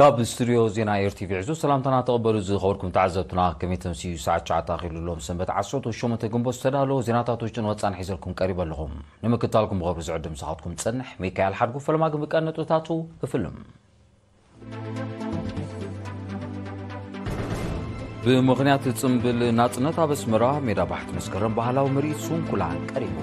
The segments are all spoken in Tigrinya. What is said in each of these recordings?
ካብ ስቱድዮ ዜና ኤር ቲ ቪ ዕዙዝ ሰላምታና ተቐበሉ። ዝኸበርኩም ተዓዘብትና፣ ከመይ ተምስዩ? ሰዓት ትሽዓተ ኣኺሉ። ሎም ሰንበት ዓሰርተ ሸሞንተ ግንቦት ዝተዳለወ ዜናታት ውሽጥን ወጻን ሒዘልኩም ቀሪበ ኣለኹም። ንምክታልኩም ብኽብሪ ዝዕድም ምሳኻትኩም ጸንሕ ሚካኤል ሓድጉ። ፈለማ ግን ብቀንዲ ነጥብታቱ እፍልም። ብምኽንያት ጽምብል ናጽነት ኣብ ኣስመራ ሜዳ ባሕቲ መስከረም ባህላዊ ምርኢት ስንኩላን ቀሪቡ።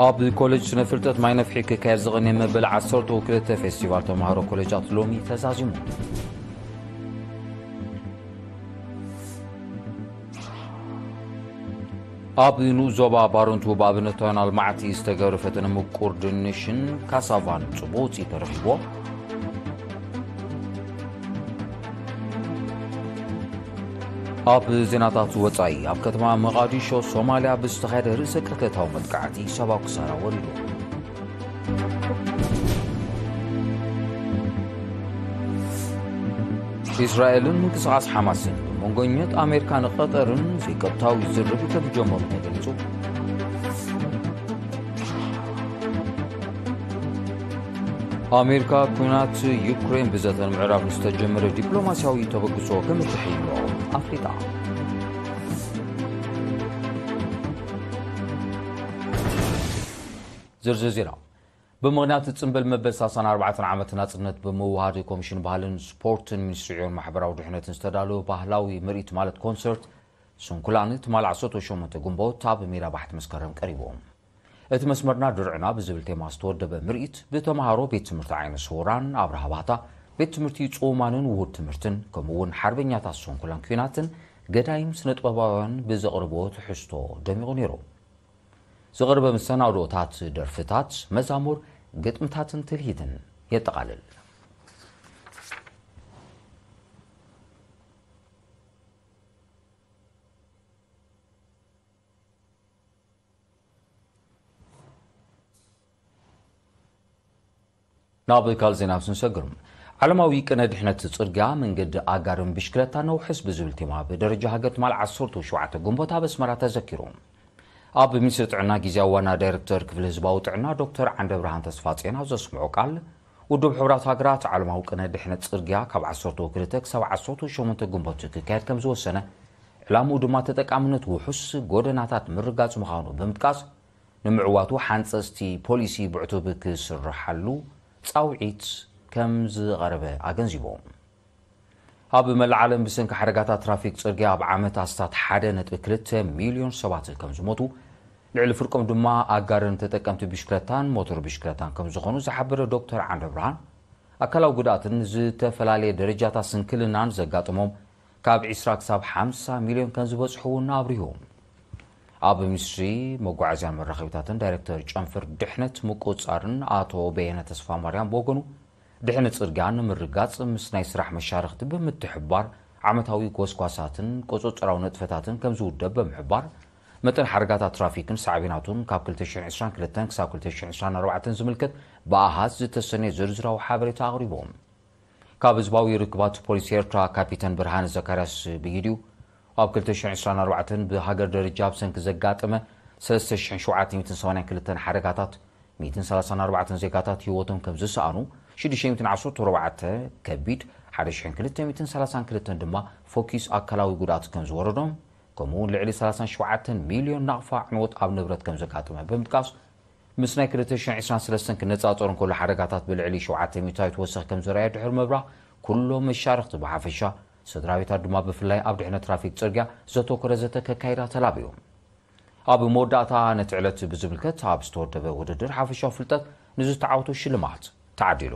ኣብ ኮሌጅ ስነ ፍልጠት ማይ ነፍሒ ክካየድ ዝቐነየ መበል ዓሰርተ ክልተ ፌስቲቫል ተምሃሮ ኮሌጃት ሎሚ ተዛዚሙ። ኣብ ንኡስ ዞባ ባረንቱ ብኣብነታውያን ኣልማዕቲ ዝተገብረ ፈተነ ምቁር ድንሽን ካሳቫን ጽቡቕ ውጽኢት ተረኺብዎ። ኣብ ዜናታት ወጻኢ፣ ኣብ ከተማ መቓዲሾ ሶማልያ ብዝተኻየደ ርእሰ ቅትለታዊ መጥቃዕቲ ሰብኣዊ ክሳራ ወሪዱ። እስራኤልን ምንቅስቓስ ሓማስን ብመንጎኘት ኣሜሪካን ቀጠርን ዘይቀጥታዊ ዝርርብ ከም ዝጀመሩ ተገሊጹ። ኣሜሪካ ኲናት ዩክሬን ብዘተ ንምዕራብ ንዝተጀመረ ዲፕሎማስያዊ ተበግሶ ከም እትሕይሎ ኣፍሊጣ። ዝርዝር ዜና። ብምኽንያት ጽምብል መበል ሰላሳን ኣርባዕተን ዓመት ናጽነት ብምውሃድ፣ ኮሚሽን ባህልን ስፖርትን ሚኒስትሪ ዕዮን ማሕበራዊ ድሕነትን ዝተዳለወ ባህላዊ ምርኢት ማለት ኮንሰርት ስንኩላን ትማሊ ዓሰርተ ሸሞንተ ግንቦት ኣብ ሜዳ ባሕቲ መስከረም ቀሪቡ። እቲ መስመርና ድርዕና ብዝብል ቴማ ዝተወደበ ምርኢት ብተምሃሮ ቤት ትምህርቲ ዓይነ ስውራን ኣብርሃ ባህታ፣ ቤት ትምህርቲ ጽውማንን ውሁድ ትምህርትን፣ ከምኡ እውን ሓርበኛታት ስንኩላን ኲናትን ገዳይም ስነ ጥበባውያን ብዘቕርብዎ ትሕዝቶ ደሚቑ ነይሩ። ዝቐረበ መሰናድኦታት፣ ደርፍታት፣ መዛሙር፣ ግጥምታትን ትልሂትን የጠቓልል። ናብ ካልእ ዜና ስንሰግር፣ ዓለማዊ ቅነ ድሕነት ጽርግያ፣ መንገዲ ኣጋርን ብሽክለታን ነውሕስ ብዝብል ቴማ ብደረጃ ሃገር ትማል ዓሰርተ ሸውዓተ ግንቦት ኣብ ኣስመራ ተዘኪሩ። ኣብ ሚኒስትሪ ጥዕና ግዜያዊ ዋና ዳይሬክተር ክፍሊ ህዝባዊ ጥዕና ዶክተር ዓንደብርሃን ተስፋጽዮን ኣብ ዘስምዖ ቃል፣ ውድብ ሕቡራት ሃገራት ዓለማዊ ቅነ ድሕነት ጽርግያ ካብ ዓሰርተ ክልተ ክሳብ ዓሰርተ ሸሞንተ ግንቦት ክካየድ ከም ዝወሰነ፣ ዕላምኡ ድማ ተጠቃምነት ውሑስ ጎደናታት ምርጋጽ ምዃኑ ብምጥቃስ፣ ንምዕዋቱ ሓንጸጽቲ ፖሊሲ ብዕቱብ ክስርሓሉ ጻውዒት ከም ዝቐረበ ኣገንዚቡ። ኣብ መላእ ዓለም ብሰንኪ ሓደጋታት ትራፊክ ጽርግያ ኣብ ዓመት ኣስታት ሓደ ነጥቢ ክልተ ሚልዮን ሰባት ከም ዝሞቱ፣ ልዕሊ ፍርቆም ድማ ኣጋርን ተጠቀምቲ ብሽክለታን ሞተር ብሽክለታን ከም ዝኾኑ ዝሓበረ ዶክተር ዓንደብርሃን፣ ኣካላዊ ጉድኣትን ዝተፈላለየ ደረጃታት ስንክልናን ዘጋጥሞም ካብ ዕስራ ክሳብ ሓምሳ ሚልዮን ከም ዝበጽሑ እውን ኣብሪሁ። ኣብ ሚኒስትሪ መጓዓዝያን መራኸቢታትን ዳይሬክተር ጨንፈር ድሕነት ምቁጽጻርን ኣቶ በየነ ተስፋማርያም ብወገኑ፣ ድሕነት ጽርግያ ንምርጋጽ ምስ ናይ ስራሕ መሻርኽቲ ብምትሕብባር ዓመታዊ ጎስጓሳትን ቁጽጽራዊ ንጥፈታትን ከም ዝውደብ ብምሕባር፣ መጠን ሓደጋታት ትራፊክን ሳዕቤናቱን ካብ ክልተ ሽሕን ዕስራን ክልተን ክሳብ ክልተ ሽሕን ዕስራን ኣርባዕተን ዝምልከት ብኣሃዝ ዝተሰነየ ዝርዝራዊ ሓበሬታ ኣቕሪቦም። ካብ ህዝባዊ ርክባት ፖሊስ ኤርትራ ካፒተን ብርሃነ ዘካርያስ ብኢድዩ፣ ኣብ ክልተ ሽሕን ዕስራን ኣርባዕተን ብሃገር ደረጃ ብሰንኪ ዘጋጠመ ሰለስተ ሽሕን ሸውዓተ ሚእትን ሰማንያን ክልተን ሓደጋታት፣ ሚእትን ሰላሳን ኣርባዕተን ዜጋታት ህይወቶም ከም ዝሰኣኑ፣ ሽዱሽተ ሚእትን ዓሰርተ ኣርባዕተ ከቢድ፣ ሓደ ሽሕን ክልተ ሚእትን ሰላሳን ክልተን ድማ ፎኪስ ኣካላዊ ጉድኣት ከም ዝወረዶም፣ ከምኡ እውን ልዕሊ ሰላሳን ሸውዓተን ሚልዮን ናቕፋ ዕንወት ኣብ ንብረት ከም ዘጋጠመ ብምጥቃስ፣ ምስ ናይ ክልተ ሽሕን ዕስራን ሰለስተን ክነጻጸር እንከሎ፣ ሓደጋታት ብልዕሊ ሸውዓተ ሚእታዊት ወሰኽ ከም ዝረኣየ ድሕሪ ምብራህ፣ ኩሎም መሻርኽቲ ብሓፈሻ፣ ስድራ ቤታት ድማ ብፍላይ ኣብ ድሕነት ትራፊክ ጽርግያ ዘተኮረ ዘተ ከካይዳ ተላብዩ። ኣብ መወዳእታ ነቲ ዕለት ብዝምልከት ኣብ ዝተወደበ ውድድር ሓፈሻዊ ፍልጠት ንዝተዓወቱ ሽልማት ተዓዲሉ።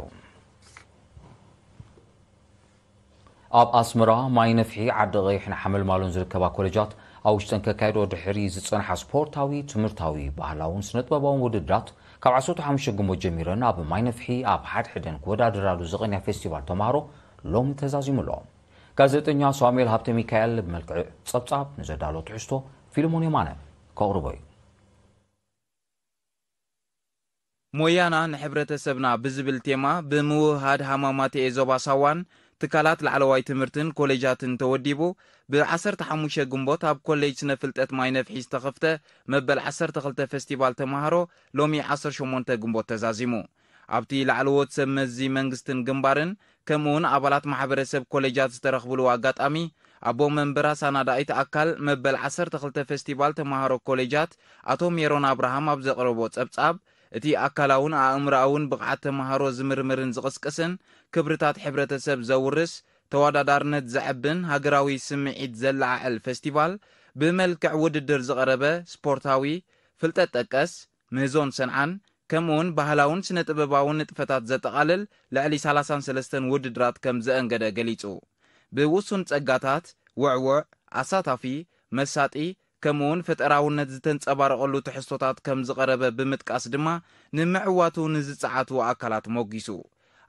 ኣብ ኣስመራ ማይ ነፍሒ፣ ዓዲ ቀይሕን ሓመልማሎን ዝርከባ ኮሌጃት ኣብ ውሽጠን ከካይዶ ድሕሪ ዝጸንሓ ስፖርታዊ፣ ትምህርታዊ፣ ባህላውን ስነ-ጥበባውን ውድድራት ካብ ዓሰርተ ሓሙሽተ ግንቦት ጀሚረን ኣብ ማይ ነፍሒ ኣብ ሓድሕደን ክወዳደራሉ ዝቐንያ ፌስቲቫል ተምሃሮ ሎሚ ተዛዚሙ ኣሎ። ጋዜጠኛ ሳሙኤል ሃብተ ሚካኤል ብመልክዕ ጸብጻብ ንዘዳሎ ትሕዝቶ ፊልሞን የማነ ከቕርቦ እዩ። ሞያና ንሕብረተሰብና ብዝብል ቴማ ብምውህሃድ ሃማማተኤ ዞባ ሳዋን ትካላት ላዕለዋይ ትምህርትን ኮሌጃትን ተወዲቡ፣ ብ15 ግንቦት ኣብ ኮሌጅ ስነ ፍልጠት ማይ ነፍሒ ዝተኸፍተ መበል 12 ፈስቲቫል ተማሃሮ ሎሚ 18 ግንቦት ተዛዚሙ። ኣብቲ ላዕለዎት ሰብ መዚ መንግስትን ግንባርን ከምኡውን ኣባላት ማሕበረሰብ ኮሌጃት ዝተረኽብሉ ኣጋጣሚ፣ ኣቦ መንበር ኣሳናዳኢት ኣካል መበል 12 ፈስቲቫል ተማሃሮ ኮሌጃት ኣቶ ሜሮን ኣብርሃም ኣብ ዘቕረቦ ጸብጻብ፣ እቲ ኣካላውን ኣእምሮኣውን ብቕዓት ተማሃሮ ዝምርምርን ዝቕስቅስን ክብርታት ሕብረተሰብ ዘውርስ፣ ተወዳዳርነት ዘዕብን ሃገራዊ ስምዒት ዘለዓዕል ፈስቲቫል፣ ብመልክዕ ውድድር ዝቐረበ ስፖርታዊ፣ ፍልጠት ጠቀስ፣ ምህዞን ሰንዓን፣ ከምኡውን ባህላውን ስነ ጥበባውን ንጥፈታት ዘጠቓልል ልዕሊ 33 ውድድራት ከም ዘአንገደ ገሊጹ። ብውሱን ጸጋታት፣ ውዕውዕ፣ ኣሳታፊ፣ መሳጢ፣ ከምኡውን ፈጠራውነት ዝተንጸባረቐሉ ትሕዝቶታት ከም ዝቐረበ ብምጥቃስ ድማ፣ ንምዕዋቱ ንዝጸዓቱ ኣካላት ሞጊሱ።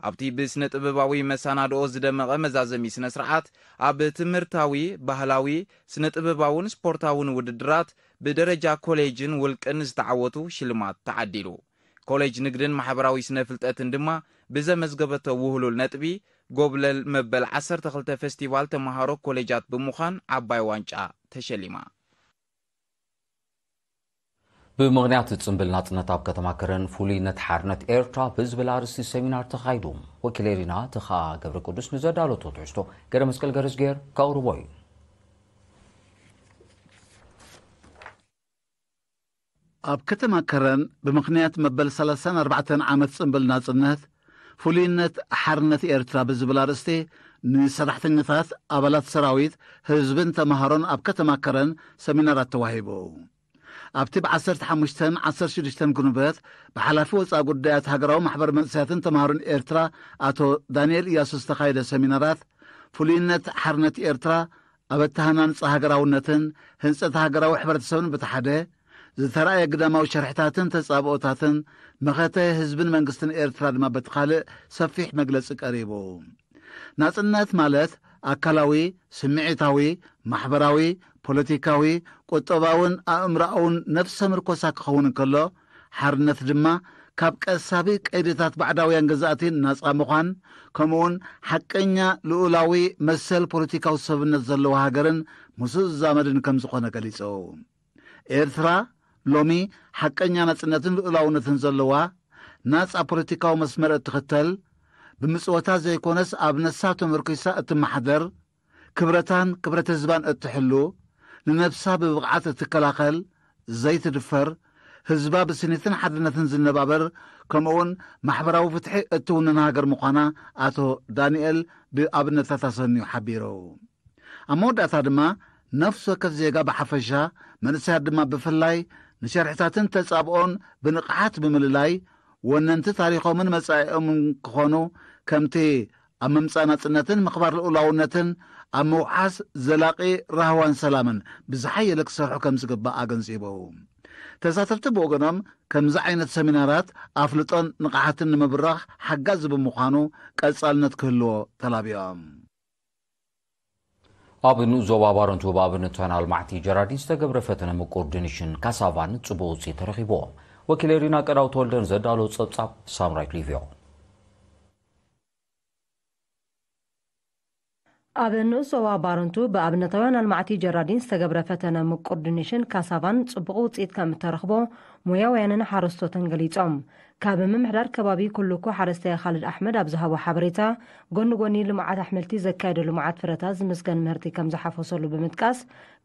ኣብቲ ብስነ ጥበባዊ መሰናድኦ ዝደመቐ መዛዘሚ ስነ ስርዓት፣ ኣብ ትምህርታዊ፣ ባህላዊ፣ ስነ ጥበባውን ስፖርታውን ውድድራት ብደረጃ ኮሌጅን ውልቅን ዝተዓወቱ ሽልማት ተዓዲሉ። ኮሌጅ ንግድን ማሕበራዊ ስነ ፍልጠትን ድማ ብዘመዝገበቶ ውህሉል ነጥቢ፣ ጎብለል መበል 12 ፈስቲቫል ተማሃሮ ኮሌጃት ብምዃን ዓባይ ዋንጫ ተሸሊማ። ብምኽንያት ጽምብል ናጽነት ኣብ ከተማ ከረን ፍሉይነት ሓርነት ኤርትራ ብዝብል ኣርእስቲ ሰሚናር ተኻይዱ። ወኪል ኤሪና ተኸኣ ገብረ ቅዱስ ንዘዳለቶ ትሕዝቶ ገረ መስቀል ገረዝጌር ከቕርቦ እዩ። ኣብ ከተማ ከረን ብምኽንያት መበል 34 ዓመት ጽምብል ናጽነት፣ ፍሉይነት ሓርነት ኤርትራ ብዝብል ኣርእስቲ ንሰራሕተኛታት፣ ኣባላት ሰራዊት፣ ህዝብን ተማሃሮን ኣብ ከተማ ከረን ሰሚናራት ተዋሂቡ። ኣብቲ ብ15ን 16ን ግንቦት ብሓላፊ ወጻኢ ጉዳያት ሃገራዊ ማሕበር መንእሰያትን ተማሃሮን ኤርትራ ኣቶ ዳንኤል እያሱ ዝተኻየደ ሰሚናራት፣ ፍሉይነት ሓርነት ኤርትራ ኣብ ኣተሃናንጻ ሃገራውነትን ህንጸት ሃገራዊ ሕብረተሰብን ብቲ ሓደ፣ ዝተራእየ ግዳማዊ ሸርሕታትን ተጻብኦታትን መኸተ ህዝብን መንግስትን ኤርትራ ድማ በቲ ካልእ ሰፊሕ መግለጺ ቀሪቡ። ናጽነት ማለት ኣካላዊ፣ ስምዒታዊ፣ ማሕበራዊ፣ ፖለቲካዊ፣ ቁጠባውን ኣእምሮኣውን ነፍሰ ምርኮሳ ክኸውን እንከሎ፣ ሓርነት ድማ ካብ ቀሳቢ ቀይድታት ባዕዳውያን ገዛእቲ ናጻ ምዃን፣ ከምኡውን ሓቀኛ ልኡላዊ መሰል ፖለቲካዊ ሰብነት ዘለዋ ሃገርን ምስኡ ዝዛመድን ከም ዝኾነ ገሊጹ። ኤርትራ ሎሚ ሓቀኛ ናጽነትን ልኡላውነትን ዘለዋ፣ ናጻ ፖለቲካዊ መስመር እትኽተል፣ ብምጽወታ ዘይኮነስ ኣብ ነሳ ተመርኪሳ እትመሓደር፣ ክብረታን ክብረት ህዝባን እትሕሉ፣ ንነብሳ ብብቕዓት እትከላኸል፣ ዘይትድፈር፣ ህዝባ ብስኒትን ሓድነትን ዝነባበር፣ ከምኡውን ማሕበራዊ ፍትሒ እትውንን ሃገር ምዃና ኣቶ ዳንኤል ብኣብነታት ኣሰንዩ ሓቢሩ። ኣብ መወዳእታ ድማ ነፍሲ ወከፍ ዜጋ ብሓፈሻ፣ መንእሰያት ድማ ብፍላይ፣ ንሸርሕታትን ተጻብኦን ብንቕሓት ብምልላይ፣ ወነንቲ ታሪኾምን መጻኢኦምን ክኾኑ፣ ከምቲ ኣብ ምምጻእ ናጽነትን ምኽባር ልኡላውነትን ኣብ ምውሓስ ዘላቒ ራህዋን ሰላምን ብዝሓየለ ክሰርሑ ከም ዝግባእ ኣገንዚቦም። ተሳተፍቲ ብወገኖም ከምዚ ዓይነት ሰሚናራት ኣፍልጦን ንቕሓትን ንምብራኽ ሓጋዚ ብምዃኑ ቀጻልነት ክህልዎ ተላቢኦም። ኣብ ንኡስ ዞባ ባረንቱ ብኣብነት ቻናል ማዕቲ ጀራዲን ዝተገብረ ፈተነ ምቁር ድንሽን ካሳቫን ጽቡቕ ውጽኢት ተረኺብዎ። ወኪል ኤሪና ቀዳው ተወልደን ዘዳሎ ጸብጻብ ሳምራይት ሊቭዮ። ኣብ ንኡስ ዞባ ባረንቱ ብኣብነታውያን ኣልማዕቲ ጀራዲን ዝተገብረ ፈተነ ምቁር ድንሽን ካሳቫን ጽቡቕ ውጽኢት ከም እተረኽቦ ሞያውያንን ሓረስቶትን ገሊጾም። ካብ ምምሕዳር ከባቢ ኩልኮ ሓረስታይ ካልድ ኣሕመድ ኣብ ዝሃቦ ሓበሬታ፣ ጎኒ ጎኒ ልምዓት ኣሕምልቲ ዘካየዶ ልምዓት ፍረታት ዝምስገን ምህርቲ ከም ዝሓፈሰሉ ብምጥቃስ፣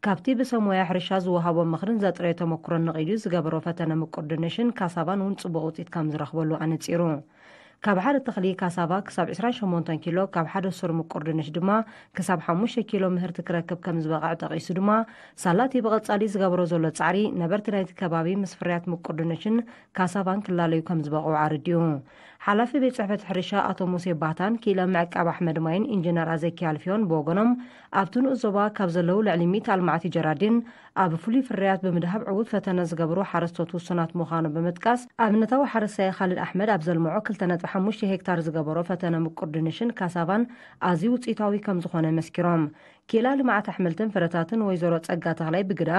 ካብቲ ብሰብ ሞያ ሕርሻ ዝወሃቦ ምኽርን ዘጥረዮ ተመኩሮን ነቒሉ ዝገበሮ ፈተነ ምቁር ድንሽን ካሳቫን እውን ጽቡቕ ውጽኢት ከም ዝረኽበሉ ኣነጺሩ። ካብ ሓደ ተኽሊ ካሳቫ ክሳብ 28 ኪሎ፣ ካብ ሓደ ሱር ምቁር ድንሽ ድማ ክሳብ 5 ኪሎ ምህርቲ ክረክብ ከም ዝበቕዕ ጠቒሱ ድማ፣ ሳላቲ ብቐጻሊ ዝገብሮ ዘሎ ጻዕሪ ነበርቲ ናይቲ ከባቢ ምስ ፍርያት ምቁር ድንሽን ካሳቫን ክላለዩ ከም ዝበቕዑ ኣረዲኡ። ሓላፊ ቤት ጽሕፈት ሕርሻ ኣቶ ሙሴ ባታን ክኢላ ምዕቃብ ኣሕመድ ማይን ኢንጂነር ኣዘኪ ኣልፊዮን ብወገኖም፣ ኣብቲ ንኡስ ዞባ ካብ ዘለዉ ልዕሊ ሚእቲ ኣልማዕቲ ጀራዲን ኣብ ፍሉይ ፍርያት ብምድሃብ ዕዉት ፈተነ ዝገብሩ ሓረስቶት ውሱናት ምዃኑ ብምጥቃስ፣ ኣብነታዊ ሓረስታይ ካልድ ኣሕመድ ኣብ ዘልምዖ 2.5 ሄክታር ዝገበሮ ፈተነ ምቁር ድንሽን ካሳቫን ኣዝዩ ውጽኢታዊ ከም ዝኾነ መስኪሮም። ኪላ ልምዓት ኣሕምልትን ፍረታትን ወይዘሮ ጸጋ ተኽላይ ብግዳ፣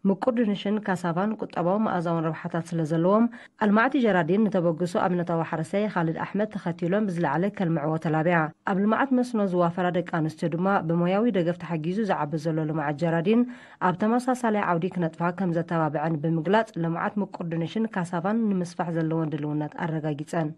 ምቁር ድንሽን ካሳቫን ቁጠባዊ መኣዛውን ረብሓታት ስለ ዘለዎም፣ ኣልማዕቲ ጀራዲን ንተበግሶ ኣብነታዊ ሓረስታይ ካልድ ኣሕመድ ተኸቲሎም ብዝለዓለ ከልምዕዎ ተላብያ። ኣብ ልምዓት መስኖ ዝዋፈራ ደቂ ኣንስትዮ ድማ ብሞያዊ ደገፍ ተሓጊዙ ዝዓቢ ዘሎ ልምዓት ጀራዲን ኣብ ተመሳሳሊ ዓውዲ ክነጥፋ ከም ዘተባብዐን ብምግላጽ፣ ልምዓት ምቁር ድንሽን ካሳቫን ንምስፋሕ ዘለወን ድልውነት ኣረጋጊጸን።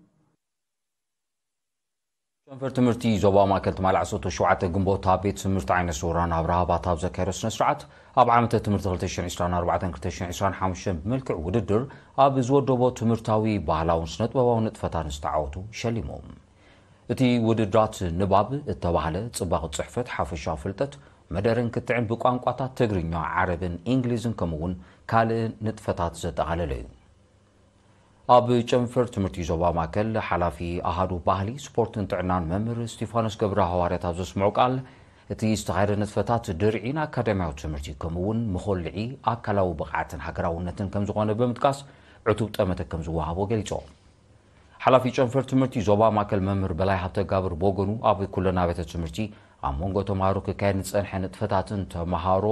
ጨንፈር ትምህርቲ ዞባ ማእከል ትማሊ ዓሰርተ ሸውዓተ ግንቦት ኣብ ቤት ትምህርቲ ዓይነ ስውራን ኣብርሃ ባታ ኣብ ዘካየዶ ስነ ስርዓት፣ ኣብ ዓመተ ትምህርቲ ክልተ ሽሕን ዕስራን ኣርባዕተን ክልተ ሽሕን ዕስራን ሓሙሽተን ብመልክዕ ውድድር ኣብ ዝወደቦ ትምህርታዊ፣ ባህላውን ስነጥበባውን ንጥፈታት ዝተዓወቱ ሸሊሞም። እቲ ውድድራት ንባብ እተባህለ ጽባቕ ጽሕፈት፣ ሓፈሻዊ ፍልጠት፣ መደረን ክትዕን ብቋንቋታት ትግርኛ፣ ዓረብን እንግሊዝን ከምኡ እውን ካልእ ንጥፈታት ዘጠቓለለ እዩ። ኣብ ጨንፈር ትምህርቲ ዞባ ማእከል ሓላፊ ኣሃዱ ባህሊ፣ ስፖርትን ጥዕናን መምህር እስቲፋኖስ ገብረ ሃዋርያት ኣብ ዘስምዑ ቃል፣ እቲ ዝተኻየደ ንጥፈታት ድርዒን ኣካዳሚያዊ ትምህርቲ ከምኡ እውን መኾልዒ ኣካላዊ ብቕዓትን ሃገራውነትን ከም ዝኾነ ብምጥቃስ፣ ዕቱብ ጠመተ ከም ዝወሃቦ ገሊጾም። ሓላፊ ጨንፈር ትምህርቲ ዞባ ማእከል መምህር በላይ ሃብተጋብር ብወገኑ፣ ኣብ ኩለን ኣብያተ ትምህርቲ ኣብ መንጎ ተምሃሮ ክካየድ ንጸንሐ ንጥፈታትን ተምሃሮ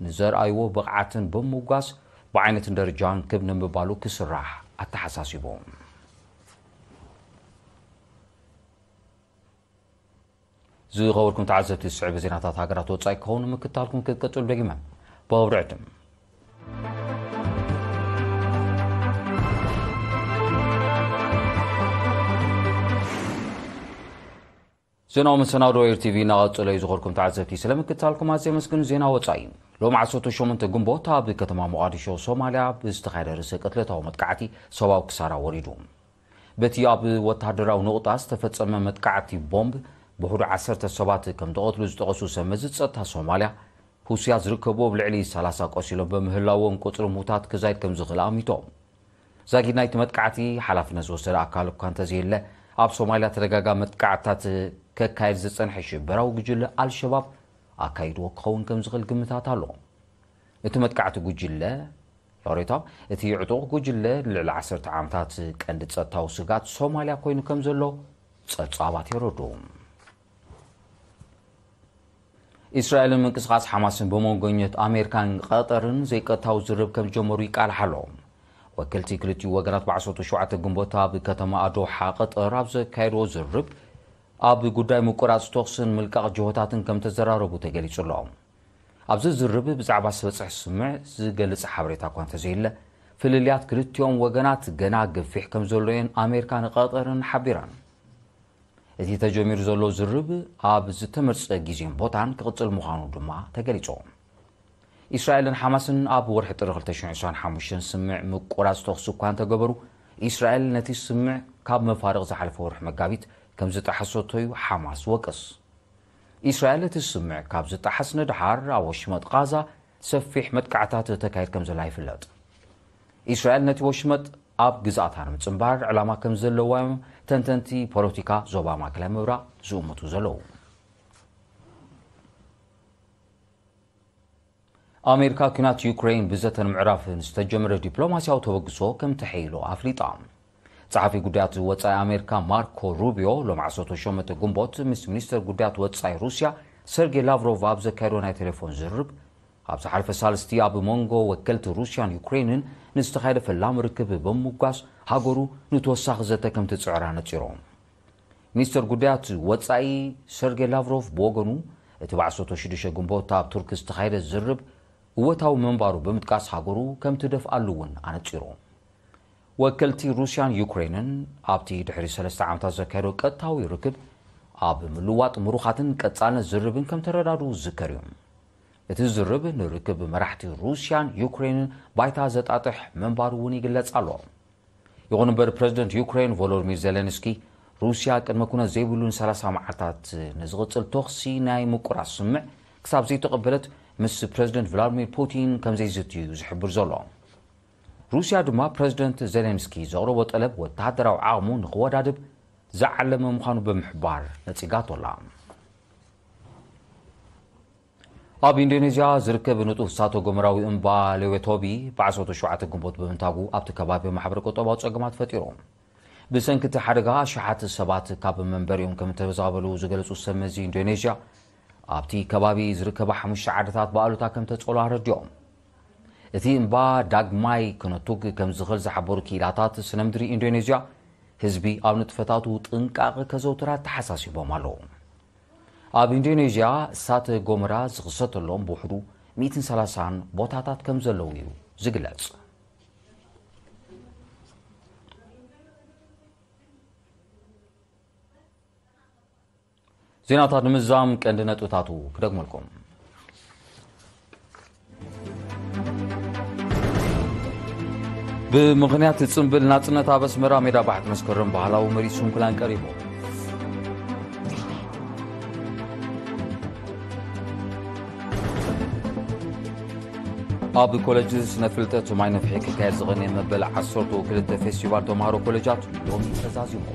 ንዘርኣይዎ ብቕዓትን ብምውጋስ፣ ብዓይነትን ደረጃን ክብ ንምባሉ ክስራሕ ኣተሓሳሲቡ። ዝኸበርኩም ተዓዘብቲ፣ ዝስዕብ ዜናታት ሃገራት ወጻኢ ክኸውን ምክታልኩም ክትቀጽሉ ደጊመ ብኽብሪ ዕድም። ዜናዊ መሰናዶ ኤር ቲቪ እናቐጸለ እዩ። ዝኸበርኩም ተዓዘብቲ፣ ስለምክታልኩም ኣዝየ ኣመስግን። ዜና ወጻኢ። ሎም ዓሰርተ ሸሞንተ ግንቦት ኣብ ከተማ ሞቓዲሾ ሶማልያ ብዝተኻየደ ርእሰ ቅትለታዊ መጥቃዕቲ ሰብኣዊ ክሳራ ወሪዱ። በቲ ኣብ ወተሃደራዊ ንቑጣ ዝተፈጸመ መጥቃዕቲ ቦምብ ብውሑዱ ዓሰርተ ሰባት ከም ተቐትሉ ዝጠቐሱ ሰብ መዚ ጸጥታ ሶማልያ፣ ሩስያ ዝርከብዎ ኣብ ልዕሊ ሰላሳ ቆሲሎም ብምህላዎም ቁጽሪ ሙታት ክዛይድ ከም ዝኽእል ኣሚቶም። ዛጊድ ናይቲ መጥቃዕቲ ሓላፍነት ዝወሰደ ኣካል እኳ እንተዘየለ፣ ኣብ ሶማልያ ተደጋጋሚ መጥቃዕትታት ከካየድ ዝጸንሐ ሽበራዊ ጉጅለ ኣልሸባብ ኣካይድዎ ክኸውን ከም ዝኽእል ግምታት ኣሎ። እቲ መጥቃዕቲ ጉጅለ፣ ይቕሬታ፣ እቲ ዕጡቕ ጉጅለ ንልዕሊ ዓሰርተ ዓመታት ቀንዲ ጸጥታዊ ስግኣት ሶማልያ ኮይኑ ከም ዘሎ ጸብጻባት የረድኡ። እስራኤልን ምንቅስቓስ ሓማስን ብመንጎኛት ኣሜሪካን ቀጠርን ዘይቀጥታዊ ዝርርብ ከም ዝጀመሩ ይቃልሓ ኣሎ። ወከልቲ ክልቲኡ ወገናት ብ ዓሰርተ ሸውዓተ ግንቦት ኣብ ከተማ ኣዶሓ ቀጠር ኣብ ዘካየድዎ ዝርርብ፣ ኣብ ጉዳይ ምቁራጽ ተኹስን ምልቃቕ ጅሆታትን ከም ተዘራረቡ ተገሊጹ ኣሎ። ኣብዚ ዝርርብ ብዛዕባ ዝበጽሕ ስምምዕ ዝገልጽ ሓበሬታ እኳ እንተዘየለ፣ ፍልልያት ክልቲኦም ወገናት ገና ገፊሕ ከም ዘሎየን ኣሜሪካን ቀጠርን ሓቢረን። እቲ ተጀሚሩ ዘሎ ዝርርብ ኣብ ዝተመርጸ ግዜን ቦታን ክቕጽል ምዃኑ ድማ ተገሊጹ። እስራኤልን ሓማስን ኣብ ወርሒ ጥሪ ክልተ ሽሕን ዕስራን ሓሙሽተን ስምምዕ ምቁራጽ ተኹሲ እኳ እንተገበሩ፣ እስራኤል ነቲ ስምምዕ ካብ መፋርቕ ዝሓለፈ ወርሒ መጋቢት ከም ዝጠሓሰቶ እዩ ሓማስ ዝወቅስ። እስራኤል እቲ ስምምዕ ካብ ዝጠሓስ ንድሓር ኣብ ወሽመጥ ቓዛ ሰፊሕ መጥቃዕታት ተካይድ ከም ዘላ ይፍለጥ። እስራኤል ነቲ ወሽመጥ ኣብ ግዝኣታ ንምጽንባር ዕላማ ከም ዘለዋ እዮም ተንተንቲ ፖለቲካ ዞባ ማእከላይ ምብራቕ ዝእምቱ ዘለዉ። ኣሜሪካ ኲናት ዩክሬን ብዘተ ንምዕራፍ ንዝተጀመረ ዲፕሎማስያዊ ተበግሶ ከም ተሐይሎ ኣፍሊጣ። ጸሓፊ ጉዳያት ወጻኢ ኣሜሪካ ማርኮ ሩቢዮ ሎም ዓሰርተ ሸሞንተ ግንቦት ምስ ሚኒስተር ጉዳያት ወጻኢ ሩስያ ሰርጌ ላቭሮቭ ኣብ ዘካየዶ ናይ ቴሌፎን ዝርርብ፣ ኣብ ዝሓለፈ ሳልስቲ ኣብ መንጎ ወከልቲ ሩስያን ዩክሬንን ንዝተኻየደ ፈላሚ ርክብ ብምጓስ፣ ሃገሩ ንተወሳኺ ዘተ ከም ትጽዕር ኣነጺሮም። ሚኒስተር ጉዳያት ወጻኢ ሰርጌ ላቭሮቭ ብወገኑ፣ እቲ ብ ዓሰርተ ሽዱሽተ ግንቦት ኣብ ቱርክ ዝተኻየደ ዝርብ እወታዊ ምንባሩ ብምጥቃስ፣ ሃገሩ ከም ትደፍኣሉ እውን ኣነጺሩ። ወከልቲ ሩስያን ዩክሬንን ኣብቲ ድሕሪ ሰለስተ ዓመታት ዘካየዶ ቀጥታዊ ርክብ፣ ኣብ ምልዋጥ ምሩኻትን ቀጻልነት ዝርብን ከም ተረዳድኡ ዝዝከር እዩ። እቲ ዝርብ ንርክብ መራሕቲ ሩስያን ዩክሬንን ባይታ ዘጣጥሕ ምንባሩ እውን ይግለጽ ኣሎ። ይኹን እምበር፣ ፕረዚደንት ዩክሬን ቮሎዲሚር ዜሌንስኪ፣ ሩስያ ቅድመ ኩነት ዘይብሉ ንሰላሳ መዓልታት ንዝቕጽል ተኹሲ ናይ ምቁራጽ ስምምዕ ክሳብ ዘይተቐበለት፣ ምስ ፕረዚደንት ቭላድሚር ፑቲን ከም ዘይዝትዩ ዝሕብር ዘሎ። ሩስያ ድማ፣ ፕረዚደንት ዜሌንስኪ ዘቕረቦ ጠለብ ወተሃደራዊ ዓቕሙ ንኽወዳድብ ዝዓለመ ምዃኑ ብምሕባር ነጺጋቶ ኣላ። ኣብ ኢንዶኔዝያ ዝርከብ ንጡፍ እሳተ ጎመራዊ እምባ ሌዌቶቢ ብ ዓሰርተ ሸውዓተ ግንቦት ብምንታጉ ኣብቲ ከባቢ ማሕበረ ቁጠባዊ ጸገማት ፈጢሩ። ብሰንኪ እቲ ሓደጋ ኣሽሓት ሰባት ካብ መንበሪኦም ከም እተመዛበሉ ዝገለጹ ሰብ መዚ ኢንዶኔዝያ፣ ኣብቲ ከባቢ ዝርከባ ሓሙሽተ ዓድታት ብኣሉታ ከም ተጸሉ ኣረዲኦም። እቲ እምባ ዳግማይ ክነቱግ ከም ዝኽእል ዝሓበሩ ክኢላታት ስነ ምድሪ ኢንዶኔዥያ፣ ህዝቢ ኣብ ንጥፈታቱ ጥንቃቐ ከዘውትር ኣተሓሳሲቦም ኣለዉ። ኣብ ኢንዶኔዥያ እሳተ ጎመራ ዝኽሰተሎም ብውሕዱ ሚእትን ሰላሳን ቦታታት ከም ዘለዉ እዩ ዝግለጽ። ዜናታት ንምዛም ቀንዲ ነጥብታቱ ክደግመልኩም። ብምኽንያት ጽምብል ናጽነት ኣብ ኣስመራ ሜዳ ባሕቲ መስከረም ባህላዊ ምርኢት ስንኩላን ቀሪቡ። ኣብ ኮሌጅ ስነ ፍልጠት ማይ ነፍሒ ክካየድ ዝቐነየ መበል ዓሰርተ ክልተ ፌስቲቫል ተምሃሮ ኮሌጃት ሎሚ ተዛዚሙ።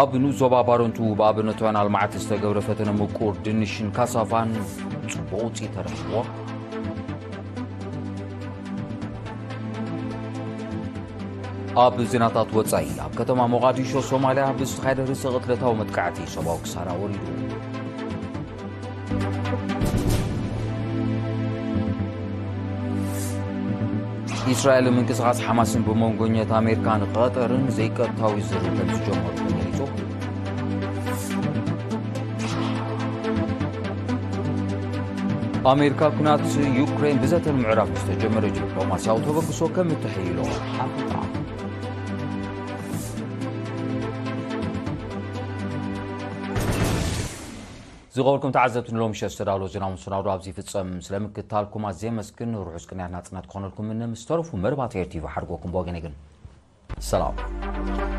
ኣብ ንኡስ ዞባ ባረንቱ ብኣብነታውያን ኣልማዕቲ ዝተገብረ ፈተነ ምቁር ድንሽን ካሳቫን ጽቡቕ ውጽኢት ተረኺብዎ። ኣብ ዜናታት ወጻኢ፣ ኣብ ከተማ ሞቓዲሾ ሶማልያ ብዝተኻየደ ርእሰ ቅትለታዊ መጥቃዕቲ ሰብኣዊ ክሳራ ወሪዱ። ኢስራኤልን ምንቅስቓስ ሓማስን ብመንጎኛት ኣሜሪካን ቐጠርን ዘይቀጥታዊ ዝርርብ ከም ዝጀመሩ ተገሊጹ። ኣሜሪካ፣ ኩናት ዩክሬን ብዘተ ንምዕራፍ ዝተጀመረ ዲፕሎማስያዊ ተበግሶ ከም እተሐይሎ ኣፍሊጣ። ዝኸበርኩም ተዓዘብቲ፣ ንሎሚ ምሸት ዝተዳለወ ዜናዊ መሰናዶ ኣብዚ ይፍጸም። ስለ ምክትታልኩም ኣዝየ የመስግን። ርሑስ ቅንያት ናጽነት ክኾነልኩም እምነ። ምስ ተረፉ መርባት ኤር ቲቪ ሓድጎኩም ብወገነይ ግን ሰላም።